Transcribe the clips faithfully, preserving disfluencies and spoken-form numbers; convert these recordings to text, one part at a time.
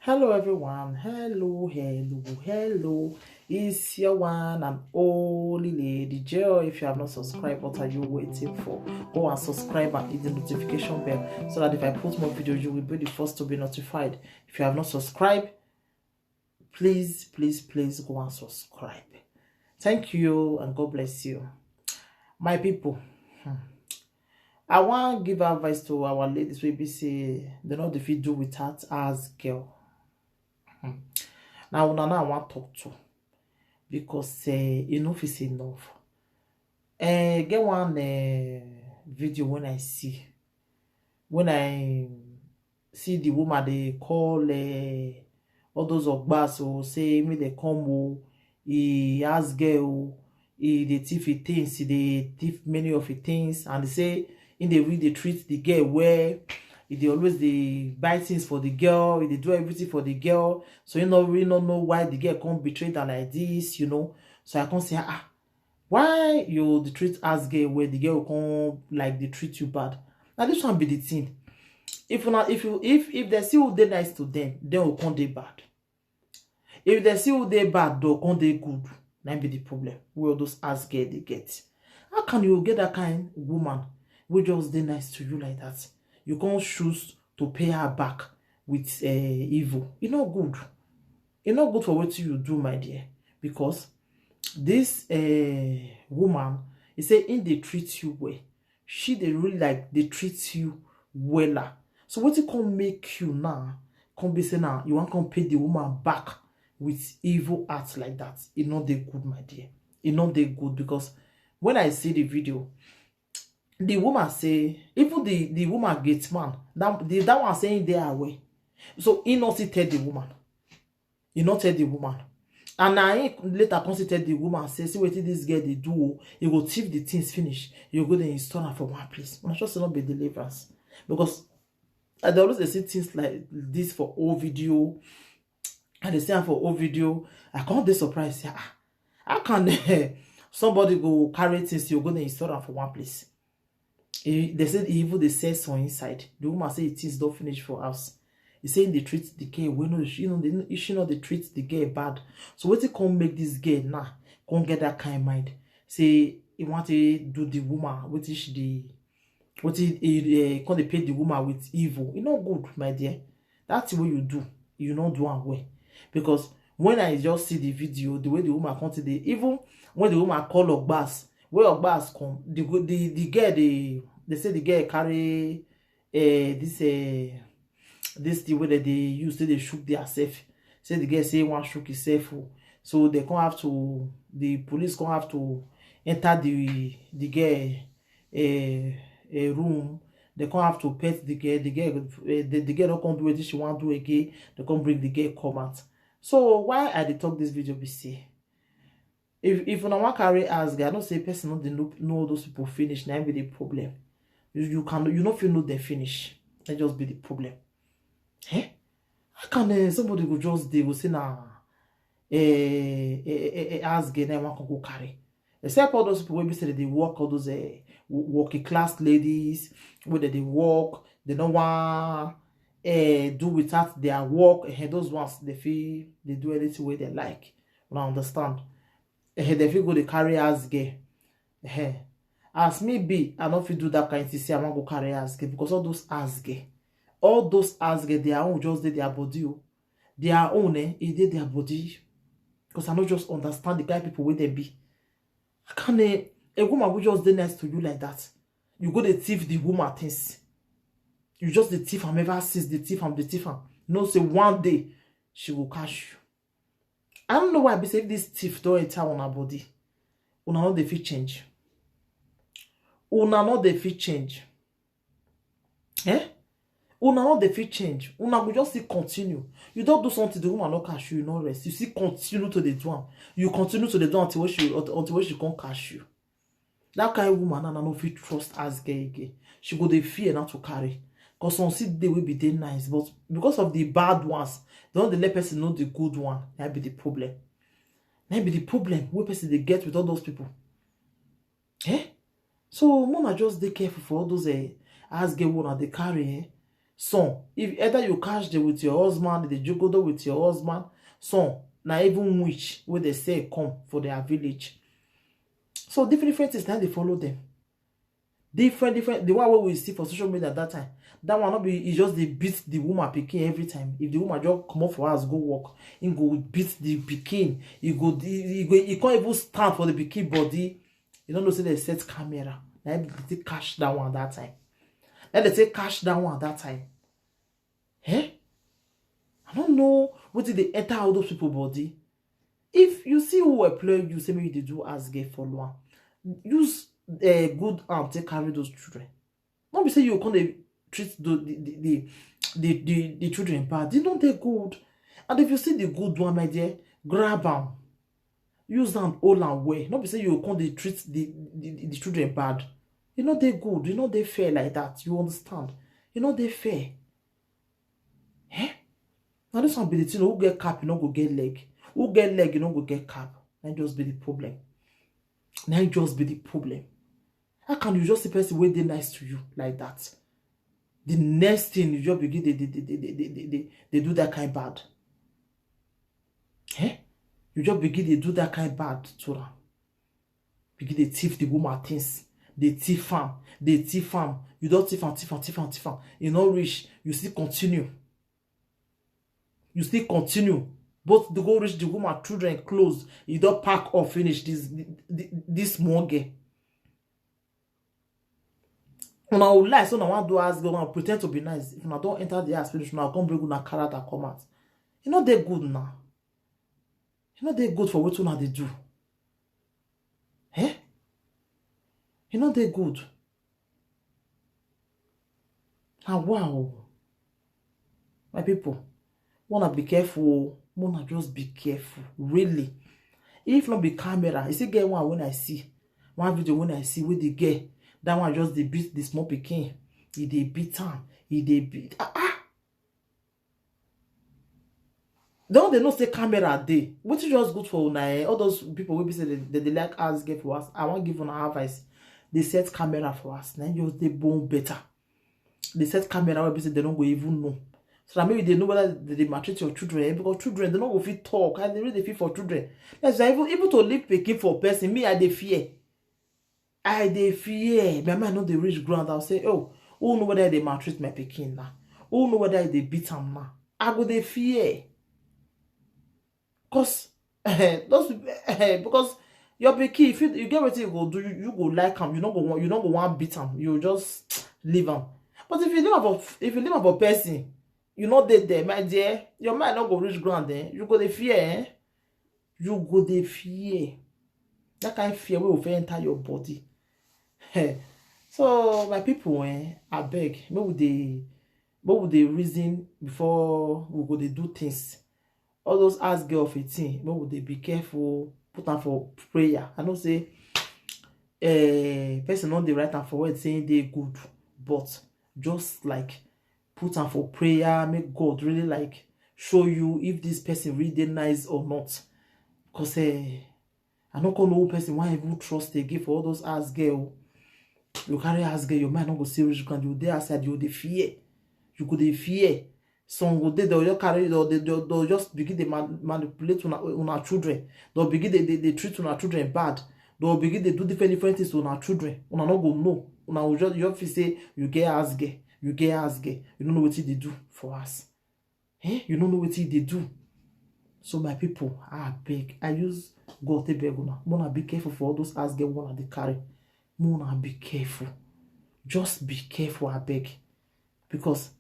Hello everyone, hello, hello, hello. It's your one and only Lady Joy. If you have not subscribed, what are you waiting for? Go and subscribe and hit the notification bell so that if I post more videos, you will be the first to be notified. If you have not subscribed, please, please, please go and subscribe. Thank you and God bless you. My people, hmm, I wan give advice to our ladies wey be say dem no dey fit do without house girl. Hmm. Na una now I wan talk to, because eh, enough is enough. Eh, get one eh, video when I see, when I see the woman dey call eh, all those ogbas o, say make dem come o, e house girl o, e dey thief e things, e dey thief many of e things, and say e dey really dey treat the girl well, e dey always dey buy things for the girl, e dey do everything for the girl. So you no really no know why the girl come betray am like this, you know. So I come say, ah, why you dey treat house girl well, the girl come like dey treat you bad? Now this one be the thing. If una, if you, if if they see who dey nice to them, then will come dey bad. If they see who dey bad, they'll come dey good. That be the problem. Where all those house girl they get? How can you get that kind woman who just dey nice to you like that? You can't choose to pay her back with uh, evil. It's not good. It's not good for what you do, my dear. Because this uh, woman, he say in they treat you well. She dey really like they treat you wella. So wetin come make you now? Come be say now you wan come pay the woman back with evil act like that. E no dey good, my dear. E no dey good, because when I see the video, the woman say, even the the woman gate man, that the that one saying they are away. So he not see tell the woman. He not tell the woman. And I later come see tell the woman say, see wetin this girl dey do o. You go thief the things finish. You go dey install am for one place. Una sure say no be deliverance, because I dey always dey see things like this for old video. I dey see am for old video. I come dey surprised say, ah, how can somebody go carry things, you go dey install am for one place? He, they said he even dey sell some inside. The woman say things don finish for house. He say he dey treat the girl well. No, she no dey, she no dey treat the girl bad. So wetin come make this girl now come get that kind mind? Say he want to do the woman wetin she dey, wetin he, he come dey pay the woman with evil. E no good, my dear. That thing wey you do, you no do am well. Because when I just see the video, the way the woman come today, even when the woman call Ogbas, when Ogbas come, the go- the the girl dey they say the girl carry uh, this uh, this thing wey dem dey use take dey shook their self. Say the girl say he wan shook himself o. So they come have to, the police come have to enter the the girl uh, uh, room. They come have to pet the girl. The girl uh, the, the girl no come do wetin she wan do again. They come bring the girl come out. So why I dey talk this video be say, if if una wan carry house girl, I know say person no dey know, know all those people finish. Na im be the problem. You you can you no fit know them finish. That just be the problem. Eh? How can uh, somebody go just dey go say na eh, eh, eh, eh, house girl na im wan come go carry? Except all those people wey be say they dey work, all those eh, wo- working class ladies, wey dem dey work, they no wan eh, do without their work. Eh, those ones they fit they do anything wey they like. Una understand? Eh, they fit go dey carry house girl. Eh, as me be, I no fit do that kind thing. Say I wan go carry house girl, because all those house girl, all those house girl, their own just dey their body o. Their own eh, e dey their body. Because I no just understand the kind people wey they be. How can a, a woman who just dey nice to you like that, you go dey thief the woman things? You just dey thief am ever since, dey thief am, dey thief am. Know say one day she go catch you. I don't know why I be say if this thief don enter una body, una no dey fit change. Una no dey fit change. Eh? Una no dey fit change. Una go just still continue. You don do something, the woman no catch you, you no rest. You still continue to dey do am. You continue to dey do am until when she until when she come catch you. That kind woman now, I no fit trust as girl again. She go dey fear not to carry. Cause some see the way be dey nice, but because of the bad ones, they don't dey let person know the good one. That be the problem. That be the problem wey person dey get with all those people. Eh? So mona just dey careful for all those eh, as girl una dey carry. Eh? Some, if either you catch them with your husband, they jogodo with your husband. Some, na even witch wey they say come for their village. So different, different things now they follow them. Different, different. The one wey we see for social media that time, that one not be, e just dey beat the woman pikin every time. If the woman just come up for house, go work, he go beat the pikin. He go, he, he go, he can't even stand for the pikin body. You don't know say they set camera. Now they take catch that one that time. Now they take catch that one that time. Eh? I don't know what did they enter all those people body. If you see who employ you, say me they do as get follower. Use a good arm to carry those children. Not be say you can't treat the the the, the, the, the children bad. They don't take good. And if you see the good one, my dear, grab am. Use am, hold am well. Not be say you can't dey treat the, the, the children bad. You know they good. You know they fair like that. You understand? You know they fair. Eh? Now this one be the thing. Who get cap, you no go get leg. Who get leg, you no go get cap. That just be the problem. That just be the problem. How can you just see person wey dey nice to you like that? The next thing you just begin they, they, they, they, they, they, they, they do that kind bad. Eh? You just begin they do that kind bad to her. Begin they thief the woman things. They thief am. They thief am. You don't thief am, thief am, thief am, thief am. You no reach. You still continue. You still continue. But to go reach the woman children clothes, you don't pack or finish this this, this small girl. Una will lie, so una wan do as girl, una pretend to be nice. If una don enter the house finish, una come bring una character come out. You know they good now. You know they good for what una they do. Eh? You know they good. Ah, wow. My people, wanna be careful. Wanna just be careful. Really. If not be camera, you see get one when I see. One video when I see with the girl. That one just they beat the small pikin. He they beat him. He they beat. Ah, ah. Don't they not say camera day? What is just good for una? Eh? All those people will be say they, they, they like us get for us. I want give una advice. They set camera for us. Then just they born better. They set camera where be say they don't go even know. So that maybe they know whether they, they maltreat your children. Eh? Because children, they don't go fit talk. And they really feel for children. That's why even, even to leave pikin for person, me, I they fear. I they fear. My mind not they reach ground. I'll say, oh, who know whether they maltreat my pikin now? Who know whether they beat him now? I go they fear. Cause those because your pikin, if you, you get what you go do, you, you go like him. You not go want, you not go want beat him. You just leave him. But if you leave him for, if you leave him for person, you know they there, my dear. Your mind not go reach ground. Eh? You go they fear. Eh? You go they fear. That kind of fear will enter your body. Eh. So my people, eh, I beg, make we dey, make we dey reason before we go dey do things. All those ask girl of a thing, make we dey be careful, put am for prayer. I know say eh, person not the right and for word saying they good, but just like put am for prayer, make God really like show you if this person really dey nice or not. Cause eh, I no come know who person why even trust again for all those ass girl. You carry ass girl, your mind no go see reach ground. You dey outside, you dey fear. You go dey fear. Some go dey, they'll just carry, they'll, they, they'll, they'll just begin to man, manipulate una, una children. They'll begin to they, they treat una children bad. They'll begin to do different different things to una children. Una no go know. Una will just, you just feel say you get ass girl, you get ass girl. You don't know what they do for us. Eh? You don't know what they do. So my people, I beg. I use God to beg una. Wanna be careful for all those ass girl wanna they carry. Wanna be careful. Just be careful, I beg. Because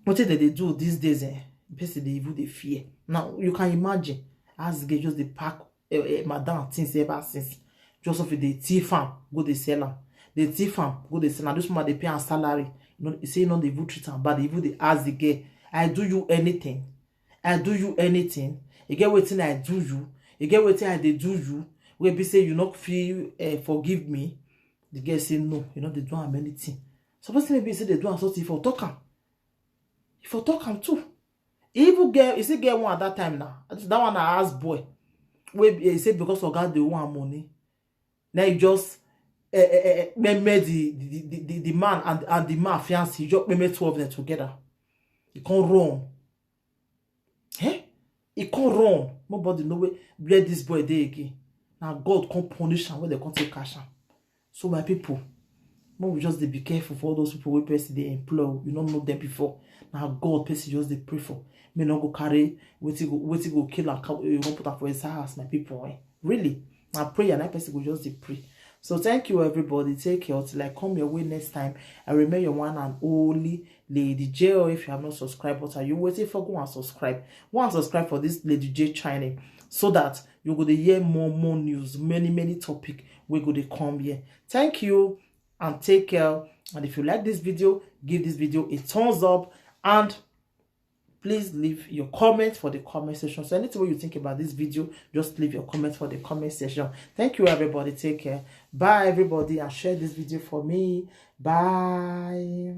what did they do these days? Eh? Person they even they fear. Now you can imagine as they just they pack eh, eh, madam things ever since. Just of the thief am, go they sell am. The thief am, go they sell am. This woman they pay her salary. You know, you say you know they even treat am bad. Even they ask the girl, I do you anything? I do you anything? You get wetin I do you? You get wetin I dey do you? Wey be say you no fit eh, forgive me. The girl say no, you know they do am anything. Suppose say maybe say they do am something for talk am. If for talk am too. He even get, he still get one at that time now. That one I ask boy. Wey be- he say because of God they want money. Now you just eh, eh, eh, eh, meme the, the, the, the, the man and, and the man fiancé, just meme two of them together. He can't run. Eh? He can't run. Nobody know where, where this boy dey again. Now God can't punish him when they can't take cash him. So my people, make we just dey be careful for all those people wey person dey employ. You don't know them before. Now God person just dey pray for. May not go carry wetin go, wetin go kill and cow, you won't put up for his house, my people. Eh? Really? Now prayer, and that person go just dey pray. So thank you, everybody. Take care till I come your way next time. I remain your one and only Lady J. Or if you have not subscribed, what are you waiting for? Go and subscribe. Go and subscribe for this Lady J channel so that you go dey hear more, more news, many, many topic wey go dey come here. Thank you and take care. And if you like this video, give this video a thumbs up and please leave your comment for the comment section. So anything what you think about this video, just leave your comment for the comment section. Thank you, everybody. Take care. Bye, everybody, and share this video for me. Bye.